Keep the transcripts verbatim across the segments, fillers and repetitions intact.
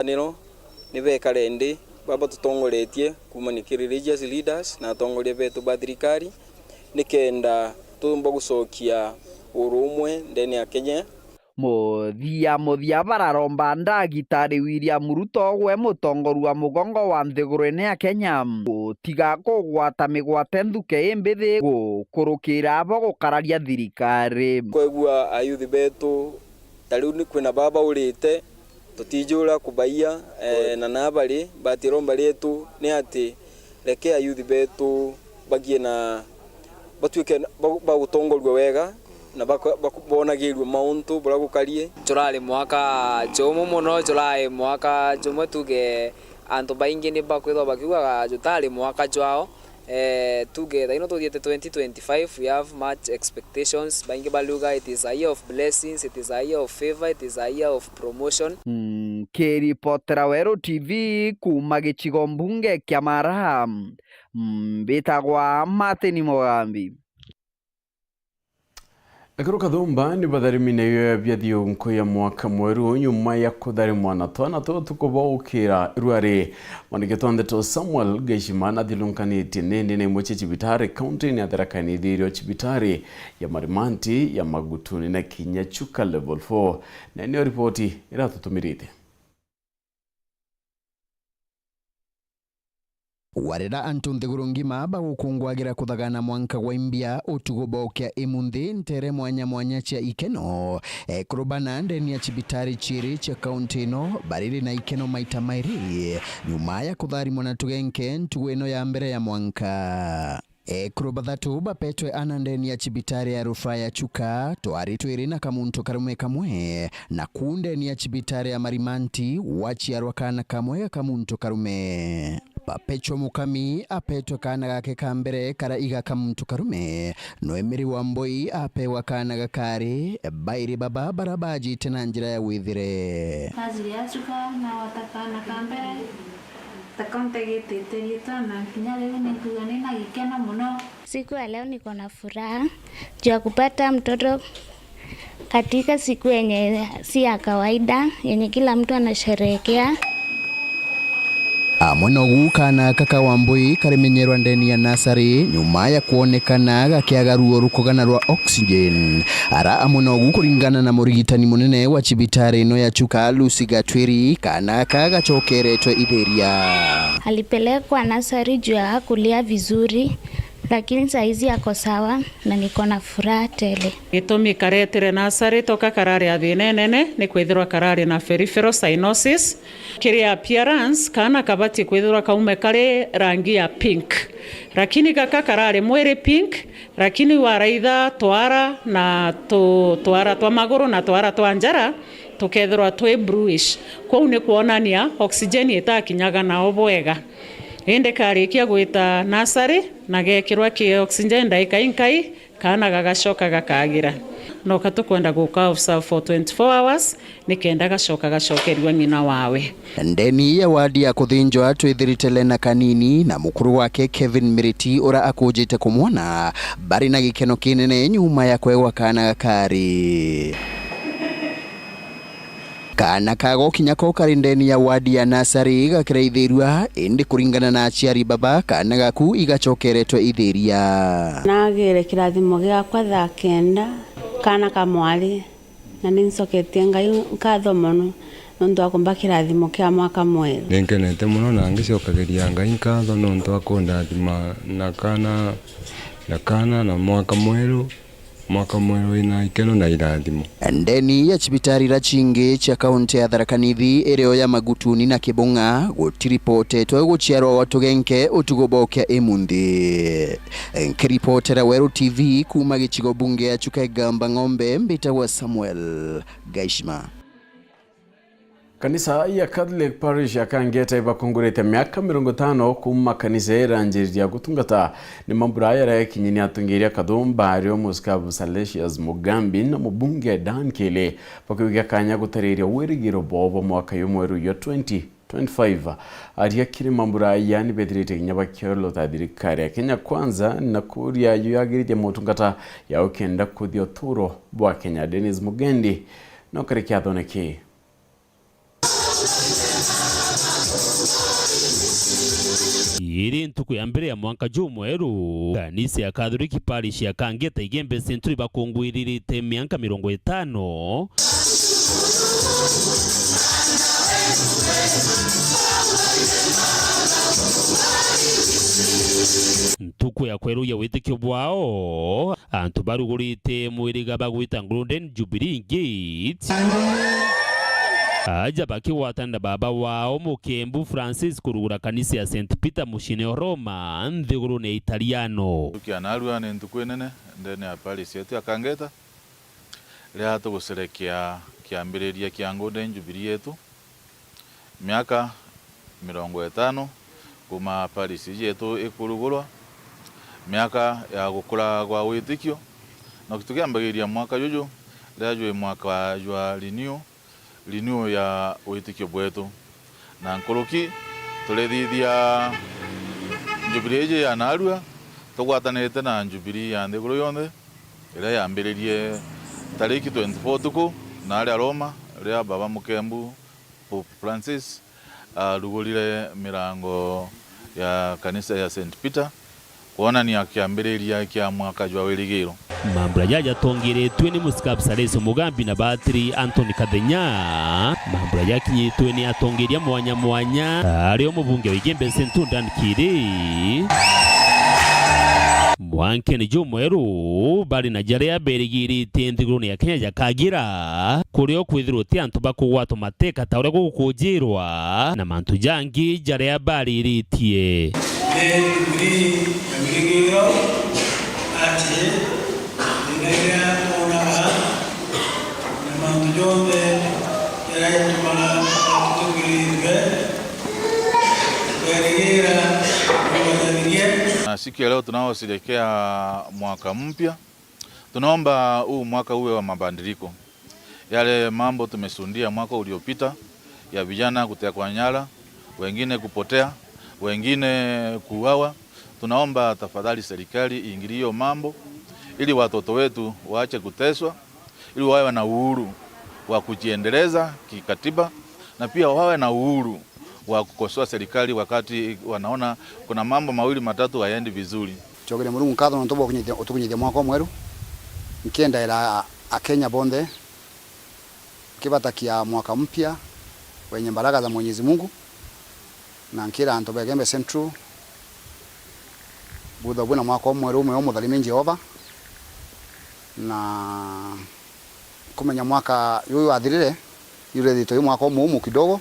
Ngwataniro ni bekare nthi, baba tutongoretie kuuma ni ki religious leaders na atongoria betu ba thirikari, nikenda tuumba gucokia urumwe ndene ya Kenya. Muthia muthia bararomba Ndagitari William Ruto, gwe mutongoria wa mugongo wa nthiguruine ya Kenya, gutiga kugwata migwate nthuke imbithi gukurukira abo gukararia thirikari. Kwegua ayuthi betu, ta riu ni kwina baba urite, tutijura kubaia, eh, na nabari, but iromba rietu ni ati reke ayuthi betu bagie na batuike ba, bagutongorua wega na bako-, bako-, bonagirue mauntu buria gukari. Jurari mwaka jumu mono, jurari mwaka jumwe tuge antu baingi ni bakwithwa bakiugaga jutari mwaka jwao. Eh, tuge thaino tuthiete twenty twenty-five, we have much expectations. Baingi bariuga it is a year of blessings, it is a year of favor, it is a year of promotion. Nkiripotera Weru T V kuuma gicigo mbunge kia Mara, mbitagwa Martin Mugambi. Ekuru Kathumba ni batharimi nayo bia thiunku ya mwaka mweru nyuma ya kutharimwa na twana tutu kubaukira irwari. Mwandiki twa ndeto Samuel Geshima nathilunkanite nini na imwe cia cibitari kaunti-ini ya Tharaka Nithi irio cibitari ya Marimanti, ya Magutuni na kinya Chuka Level four. Na niyo ripoti iratutumirite. Warira antu nthiguru ngima bagukungwagira kuthagana mwanka gwa imbia utugo bwa ukia imunthi ntere mwanya mwanya cia ikeno. Ekuru bana ndeni ya cibitari ciiri cia kaunti ino bariri na ikeno maita mairi nyuma ya kutharimwa na tugenke ntugu ino ya mbere ya mwanka. Ekuru bathatu bapetwe ana ndeni ya cibitari ya rufaa ya Chuka, twari twiri na kamuntu karume kamwe, na ku ndeni ya cibitari ya Marimanti gwaciarwa kaana kamwe ga kamuntu karume. Perpetual Mukami apetwe kaana gake ka mbere karia iga kamuntu karume, Noemiri Wambui apewa kaana gakari, bairi baba bara bajite na njira ya withire. Surgery ya Chuka nagwata kaana ka mbere. Takao ntegitite riitwa na kinya riu ninkuuga nina gikeno mono. Siku ya leo niko na furaha juu ya kupata mtoto katika siku yenye si ya kawaida, yenye kila mtu anasherehekea. Amwe nogu kaana aka ka Wambui karimenyerwa ndeni ya nasari nyuma ya kwonekana gakiaga ruo rukugana rwa oxygen. Ara amwe nogu kuringana na murigitani munene wa cibitari ino ya Chuka, Lucy Gatwiri, kaana aka gacokeretwe ithiria. Alipelekwa nasari juu ya kulia vizuri, lakini saizi ako sawa na niko na furaha tele. Gitumi karetire nasari toka karari a thina inene ni kwithirwa karari na peripheral cyanosis. Kiri appearance, kaana kabati kwithirwa kaume kari rangi ya pink, lakini gaka karari mwiri pink, lakini waraitha twara na tu-, twara twa maguru na twara twa njara tukethirwa twi bluish. Kwou ni kwonania oxygen itakinyaga nao bwega. Indi karikia gwita nasari na gekirwa ki oxygen ndaika inkai, kaana gagacoka gakagira. Noka tukwenda guka observe for twenty-four hours, nikenda gacoka gacokerua ng'ina wawe. Ndeni ya wadi ya kuthinjwa twithirite Lena Kanini na mukuru wake Kevin Miriti, ura akujite kumwona, bari na gikeno kinene nyuma ya kwegwa kaana gakari. Kaana kago kinya ko kari ndeni ya wadi ya nasari gakiraithirua, indi kuringana na aciari baba, kaana gaku igacokeretwe ithiria. Nagire kirathimo giakwa thaa kenda, kaana ka mwari, na ni ncoketie Ngai nkatho mono nontu wa kumba kirathimo kia mwaka mweru. Ni nkenete mono na ngicokagiria Ngai nkatho nontu wa kundathima na kaana, na kaana na mwaka mweru. Mwaka mweru wina ikeno na irathimo. Ndeni ya cibitari ira cingi cia kaunti ya Tharaka Nithi irio ya Magutuni na Kibung'a, gutiripotetwe guciarwa gwa tugenke utugo bwa ukia imunthi. Nkiripotera Weru T V kuuma gicigo bunge ya Chuka Igamba Ng'ombe, mbitagwa Samuel Gaishima. Kanisa ya Catholic Parish ya Kangeta ibakungurite miaka mirongo itano kuuma kanisa iranjiriria gutungata. Ni mambura aya yarekinyi ni atongeria Kathumba ario Musikabu Salesius Mugambi na mubunge Dan Kili bakiugia kanya gutariria wirigiro bwao bwa mwaka uyu mweru yo twenty twenty-five. Aria kiri mambura aya ni bethirite kinya bakiorota thirikari ya Kenya Kwanza na kuria yo yagiritie motungata ya ukenda kuthia uturo bwa Kenya. Dennis Mugendi no kari kiathone kii. Iri ntuku ya mbere ya mwanka jumweru, kanisa ya Catholic Parish ya Kangeta Igembe Century bakungwiririte mianka mirongo itano. Ntuku ya kweruria witikio bwao, antu barugurite mwiriga bagwita Golden Jubilee Gate, aja bakigwatana na baba wao mukembu Francis kurugura kanisa ya Saint Peter muciine o Roma, nthigurune ya Italiano. Ntuku ya narua ni ntuku inene ndene ya parish yetu ya Kangeta, riria tugucerekea kiambiriria kia Golden Jubilee yetu. Miaka mirongo itano kuuma parish yetu ikurugurwa, miaka ya gukura gwa witikio. Na tukiambagiriria mwaka juju, riria jwi mwaka jwa renew, renew ya witikio bwetu. Na nkuruki, turithithia Jubilee iji ya narua, tugwatanirite na Jubilee ya nthiguru yonthe, iria yambiririe tariki twenty-four tuku, na aria Roma, riria baba mukembu Pope Francis arugurire mirango ya kanisa ya Saint Peter, kwonania kiambiriria kia mwaka jwa wirigiro. Mambura jaja jatongeretue ni Musikabu Saleso Mugambi na batiri Anthony Kathenya. Mambura jakinyitue ni atongeria mwanya mwanya, ario mubunge wa Igembe Central Dan Kiri. Mwankene jumweru, bari na jaria berigirite nthigurune ya Kenya jakagira, kurio kwithirwa ti antu bakugwatwa mateka ta uria gukujirwa, na mantu jangi jaria bariritie. Ni Jubilee ya wirigiro ati thina iria twonaga na mantu jonthe jaria jatumaga tutigwirirwe, twerigira twajanirie. Na siku ya leo tunaosherekea mwaka mpya. Tunaomba huu mwaka uwe wa mabadiliko. Yale mambo tumeshuhudia mwaka uliopita ya vijana kutekwa nyara, wengine kupotea, wengine kuuawa, tunaomba tafadhali serikali iingilie hiyo mambo ili watoto wetu waache kuteswa, ili wawe na uhuru wa kujiendeleza kikatiba na pia wawe na uhuru wa kukosoa serikali wakati wanaona kuna mambo mawili matatu hayaendi vizuri. Ncokeria Murungu nkatho nontu bwa kunyithia, utukunyithia mwaka umweru. Nkiendaira Akenya bonthe, nkibatakia mwaka mpya wenye baraka za Mwenyezi Mungu, na nkira antu ba Igembe Central, butho bwina mwaka umweru umwe umutharimi Jehova, na kumenya mwaka juju jwathirire, jurethitwe ju mwaka umuumu kidogo,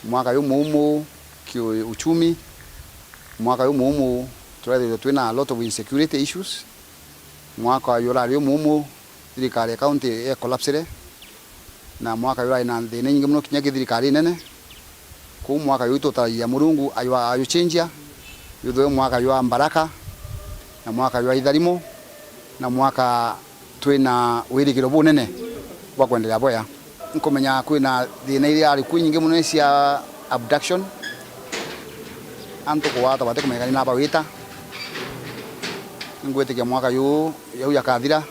mwaka jumuumu kiuchumi, mwaka jumuumu turethitwe twina a lot of insecurity issues, mwaka jurari jumuumu thirikari ya county ya collapsire, na mwaka jurari na thina inyingi mono kinya ki thirikari inene. Kuu mwaka juu tutaragia Murungu ayu-, ajucenjia, juthuwe mwaka jwa mbaraka, na mwaka jwa itharimo, na mwaka twina wirigiro bunene bwa kwenderea bwea. Nkumenya kwina thina iria ari ku inyingi mono cia abduction, antu kugwatwa batikumenyeka ni naba wita. Ningwitikia mwaka juu jau jakathira,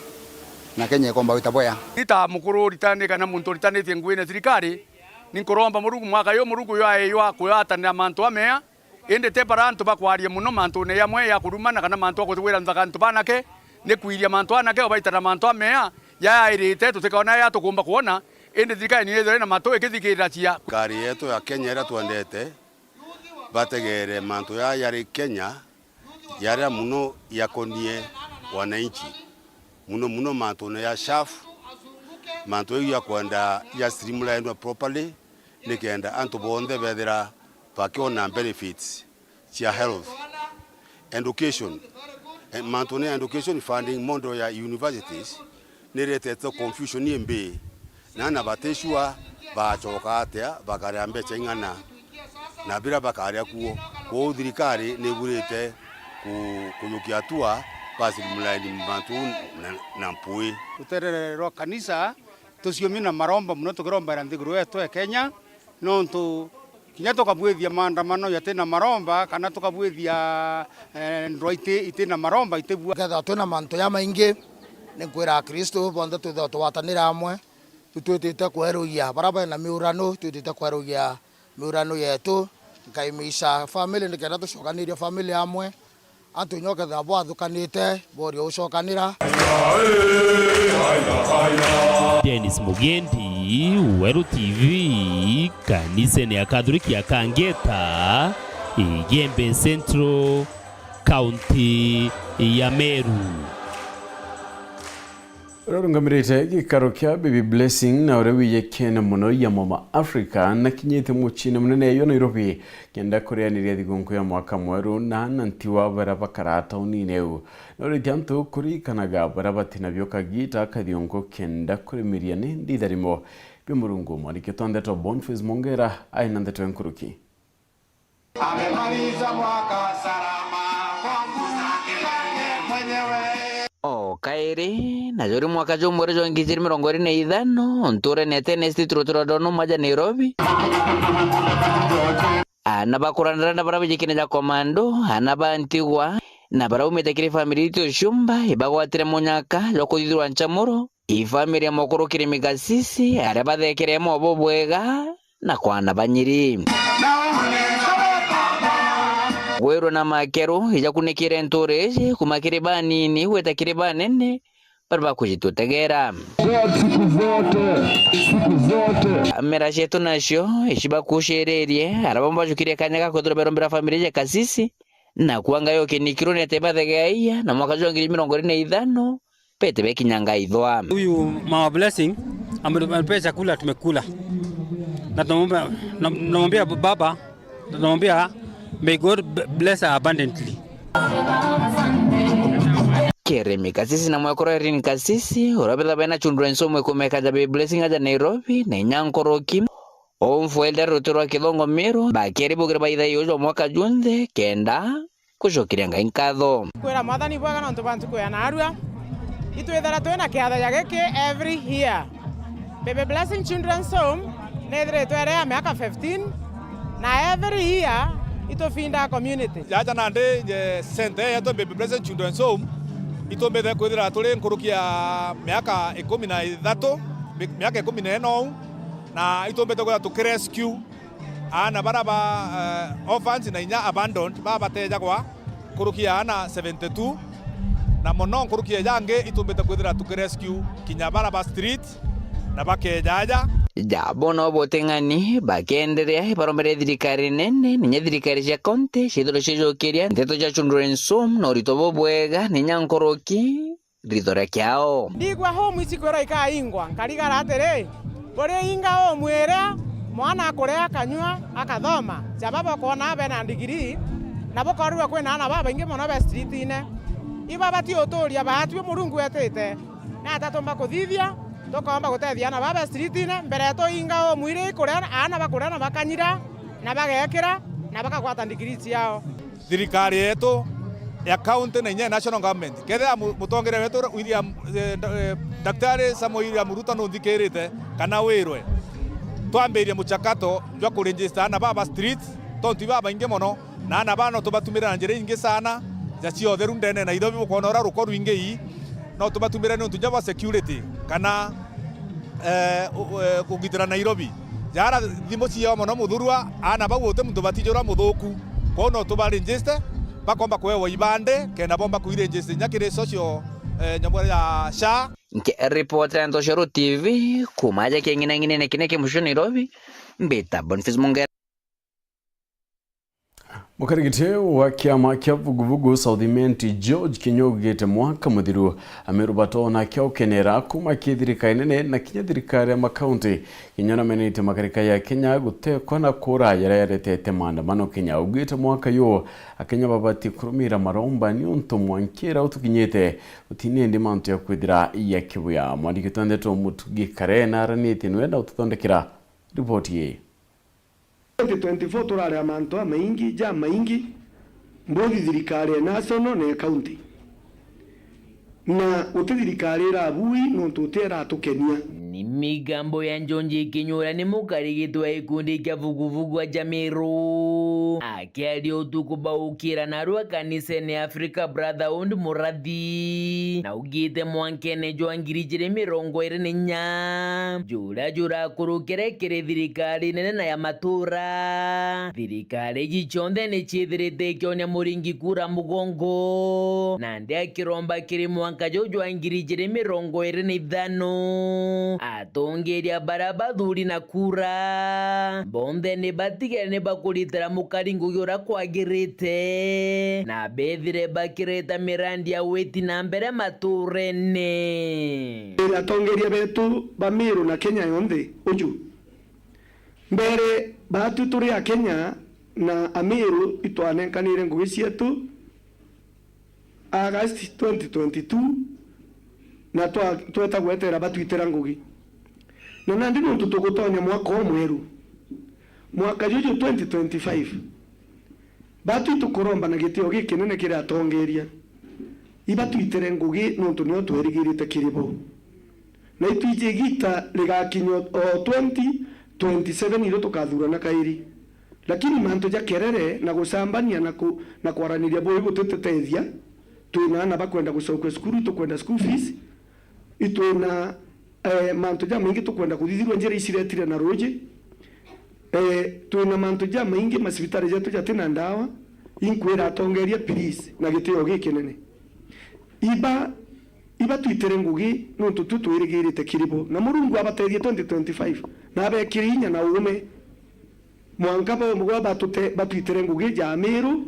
na Kenya ikomba gwita bwea. Ni ta mukuru uritani kana muntu uritanitie nguine thirikari, ni nkuromba Murungu mwaka uyu, Murungu jwa, jwa kugwatanira mantu amea, indi ti bara antu bakwaria mono mantune jamwe ja kurumana kana mantu a kuthwira nthaka antu banake, ni kwiria mantu anake, ubaitana mantu amea jajairite tutikona ja tukumba kwona, indi thirikari ni ithire na matu ikithikirira cia. Thirikari yetu ya Kenya iria twendete, bategere mantu jaja jari Kenya, jaria muno jakonie wananchi, muno muno mantune ja SHAF, mantu jau jakwenda ja streamlined properly, nikenda antu bonthe bethira bakiona benefits cia health, education. Eh, mantune ja education, funding model ya universities niretete confusion imbi. Na aana batishua baacoka atia, bakaria mbeca ing'ana, na biria bakaria kuo. Kwou thirikari ni iburite ku-, kujukia hatua ba streamline mantu na, na mpui. Ruterere rwa kanisa tuciumi na maromba mono tukirombaira nthiguru yetu ya Kenya, nontu kinya tukabwithia maandamano jati na maromba, kana tukabwithia, eh, ndwaa iti, iti na maromba, itibua. Kethirwa twina mantu jamaingi, ni nkwira Akristu bonthe twithirwa tugwatanira amwe. Riu twitite kwerugia baria bena miurano, twitite kwerugia miurano yetu, Nkaimica family nikenda tucokanirie family amwe. Antu inya ukethira bwathukanite, boria ucokanira. Dennis Mugendi, Weru T V, kanisene ya Kathoriki ya Kangeta, Igembe Central, kaunti ya Meru. Uria urungamirite gikaro kia Baby Blessing na uria wiyekene mono ya mama Africa, na kinyite muciine munene yo Nairobi, kenda kurianiria thigunku ya mwaka mweru na ana ntiwa baria bakaraa taunine iu. Na uritie antu kuririkanaga baria batina bio kagiita kathiongo kenda kurimiria ni nditharimo bia Murungu. Mwandiki wa ndeto Boniface Mongera aina ndeto ya nkuruki. Amemaliza mwaka salama, kwa Mungu mwenyewe. O kairi, na juri mwaka jumwe jwa ngiri ijiri mirongo iri na ithano, nturene ya Tene Street, rutura rwa Noma ja Nairobi. Ana bakuranira na baria bijikine ja komando, ana ba ntigwa, na baria baumite kiri famiri itu ciumba, ibagwatire munyaka jwa kuthithirwa nchamuro, i famiri ya mukuru Kirimi Kasisi, aria bathekere mobo bwega, na kwana banyiri. Gwiru na makeru ijakunikire ntuura iji, kuma kiri banini gwita kiri banene, baria bakujitutegera. God siku zote, siku zote. Mera cietu nacio ici bakuciririe, aria bamwe bajukirie kanya ga kwithirwa berombera famiri ja Kasisi, na kuanga yo kinikiro ni ati bathegeaia, na mwaka jwa ngiri mirongo iri na ithano, bete bekinyanga ithwa. Huyu Mama Blessing ame-, ametupea chakula, tumekula. Na tunamwomba, na, namwambia baba, tunamwambia, "May God b-, bless her abundantly." Kirimi Kasisi na mwekuru Irene Kasisi, uria betha bena children's home kumeka ja Baby Blessing aja Nairobi, na inya nkoroki. Umfwelda ruti rwa Kithongo Meru, bakeri bugire baitha iyo jwa mwaka junthe, kenda gucokeria Ngai nkatho. Kwira Mwathani bwega nontu bwa ntuku ya naarua. Itwithira twina kiatho ja giki every year. Baby Blessing Children's Home nithiritwe iri ya miaka fifteen, na every year itufinda community. Jaja nandi, eh, center yetu Baby Blessing Children's Home, itumbite kwithira turi nkuruki ya miaka ikumi na ithatu, mi-, miaka ikumi na ina uu, na itumbite kwithira tukirescue aana bara ba, eh, orphans na inya abandoned, baa batejagwa nkuruki ya aana seventy two, na mono nkuruki ya jangi itumbite kwithira tukirescue kinya bara ba street na bakejaja. Jabo no buting'ani bakenderea ibarombere thirikari nene, ninya thirikari cia kaunti ciithirwe cijukiria nteto cia children's home na urito bubwega, ninya nkuruki ritho ria kiao. Ndigua home ici kwirwa ikaingwa, nkarigara atiri, buri inga home iria mwana akuria akanyua akathoma, ja baba ukoona bena ndigiri, na bukorirwe kwina aana babaingi mono be streetine. Ibabati uturia baatwi Murungu etite, ni ata tumba kuthithia, tukomba gutethia aana baba be streetine, mbere yetu inga home iria ikuria aana bakuria na bakanyira, na bagekira, na bakagwata ndigiri ciao. Thirikari yetu ya county na inya ya national government, kethira mu-, mutongeria wetu William, eh, nda-, eh, Daktari Samoei William Ruto nunthikirite kana wirwe, twambirie muchakato jwa kuregister aana baba street, tontu ibabaingi mono, na aana baa no tubatumire na njira ingi sana ja cia utheru ndene ya Nairobi, bukoona uria ruko rwingi ii, no tubatumire niuntu ja bwa security kana eh, u-, eh, kugitira Nairobi. Jara thimu ciao mono muthurwa, aana bau uti muntu batijura muthuku. Kwou no tuba register, bakomba kuewa ibande, kenda bomba kuiregister inya kiri social, eh, nyamu ya SHA. Nkiripotera Ntoshoro T V, kuma aja king'inang'inene kine ki mucio Nairobi, mbita Boniface Mungera. Mukarigiti wa kiama kia vuguvugu South Imenti, George Kinyo, augite mwaka muthiru, Ameru batoona kia ukenera kuma ki thirikari nene na kinya thirikari ya makaunti. Kinyo namenete makarika ya Kenya gutekwa na kura jaria yaretete maandamano Kenya. Augite mwaka yu Akenya babati kurumira maromba niuntu mwankira utukinyite utinindi mantu ya kwithira ya kibuya. Mwandiki wa ndeto Mutugi Kare naranitie niwe na ututhondekera ripoti ii. Twenty twenty-four turarega mantu amaingi, jamaingi, mbothi thirikari ya national na ya county. Na guti thirikari irabui nontu guti iratukenia. Migambo ya Njonji Kinyua ni mukarigiti wa gikundi kia vuguvugu wa Jamiru. Akiaria utuku bwa ukira narua kanisene Africa Brotherhood Murathi, na ugite mwankene jwa ngiri ijiri mirongo iri na inya, juria jurakurukire kiri thirikari nene na ya matura, thirikari iji cionthe ni ciithirite ikionia Muringi kura mugongo, nandi akiromba kiri mwanka juu jwa ngiri ijiri mirongo iri na ithano, atongeria baria bathuri na kura bonthe ni batigere ni bakuritira mukari ngugi uria kwagirite, na bethire bakireta mirandi ya witi na mbere maturene. Atongeria betu ba Miru na Kenya yonthe uju, mbere baatu turi Akenya na Amiru itwanenkanire ngugi cietu August twenty twenty-two, na twa-, tweta gwetera batwitira ngugi. Na nandi nontu tugutonya mwaka umweru, mwaka juju twenty twenty-five, baatu itukuromba na gitio gikinene kiri atongeria, ibatwitire ngugi nontu nio twerigirite kiri bo. Na itwiji igita rigakinya o twenty twenty-seven irio tukathurana kairi. Lakini mantu ja kerere na gucambania na ku-, na kwaraniria bui gutitutethia. Twina ana bakwenda gucokia cukuru, itukwenda school fees. Itwina, eh, mantu jamaingi tukwenda kuthithirua njira iciretire na ruuji. Eh, twina mantu jamaingi, macibitari jetu jatina ndawa. Inkwira atongeria, please, na gitio gikinene, iba, ibatwitire ngugi nontu tu twirigirite kiri bo. Na Murungu abatethie twenty twenty-five, na abekire inya na uume. Mwanka bo, bo batute-, batwitire ngugi ja Amiru,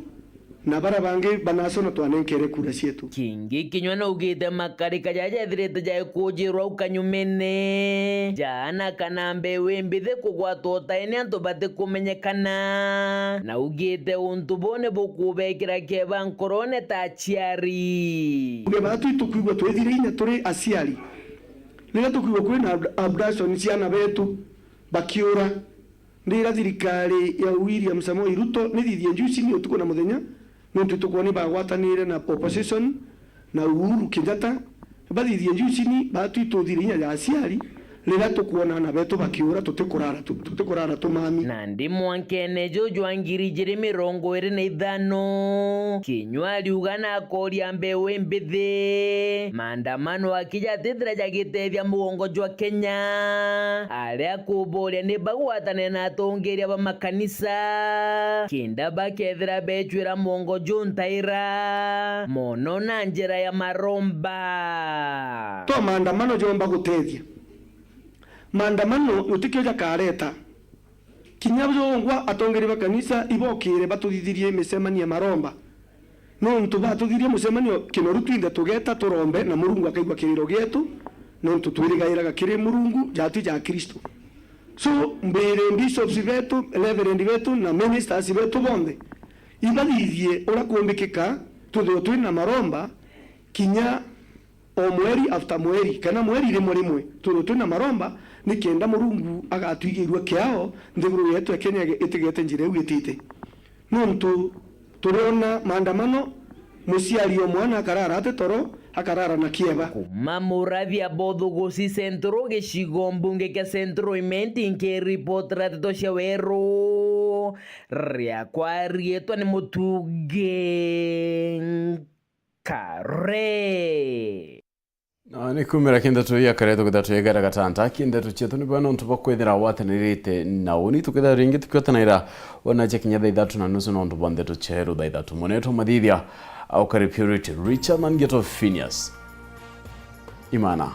na baria bangi banasona twanenkere kura cietu. Kingi Kinyua naugite makarika jaja jethirite jaikujirwa au kanyumene, jaana kana mbeu imbithi kugwatwa utai ni antu batikumenyekana. Naugite untu buu ni bukubekira kieba nkorone ta aciari. Uge baatu itukwigua twithire inya turi aciari, riria tukwigua kwina ab-, abduction ciana betu bakiura, ndira thirikari ya William Samoei Ruto nithithie juu chini utuku na muthenya, nontu itukwona ibagwatanire na opposition na Uhuru Kenyatta, bathithie juu chini, baatu ituthire inya ya aciari, riria tukwona ana betu bakiura, tutikurara tu-, tutikurara tumami. Nandi mwankene juu jwa ngiri ijiri mirongo iri na ithano, Kinyua ariuga na akoria mbeu imbithi, maandamano akija atithira jagitethia mugongo jwa Kenya, aria akuburia ni bagwatane na atongeria ba makanisa, kenda bakethira becwira mugongo juu ntaira, mono na njira ya maromba. To maandamano jomba gutethia. Maandamano gutikio jakareta. Kinya jongwa atongeria ba kanisa ibokire batuthithirie micemanio ya maromba. Nontu batuthirie mucemanio kinoru twinthe tugeta turombe na Murungu akaigua kiriro gietu, nontu twirigairaga kiri Murungu jatu ja Kristo. So, mbire bishops betu, reverend betu na ministers betu bonthe, ibathithie uria kumbikika, twithirwe twina maromba kinya o mweri after mweri, kana mweri rimwe rimwe, twithirwe twina maromba, nikenda Murungu agatwigirua kiao, nthiguru yetu ya Kenya itigete njira iu itite. Nontu turiona maandamano, muciari o mwana akarara ati toro, akarara na kieba. Kuma Murathia Bothuguci Central, gicigo mbunge kia Central Imenti, nkiripotera ndeto cia weru, riakwa riitwa ni Mutungi Kare. Na ni kumira kindeto ya kare tugitha twigara gatanta kindeto cietu ni bwana untu bwa kwithira watanirite na uni tukitha ringi tukiotanaira ona cia kinya thaa ithatu na nusu nontu bwa ndeto ceru thaa ithatu. Mwenetwa mathithia au kare Purity Richard na ngeto Phineas Imana.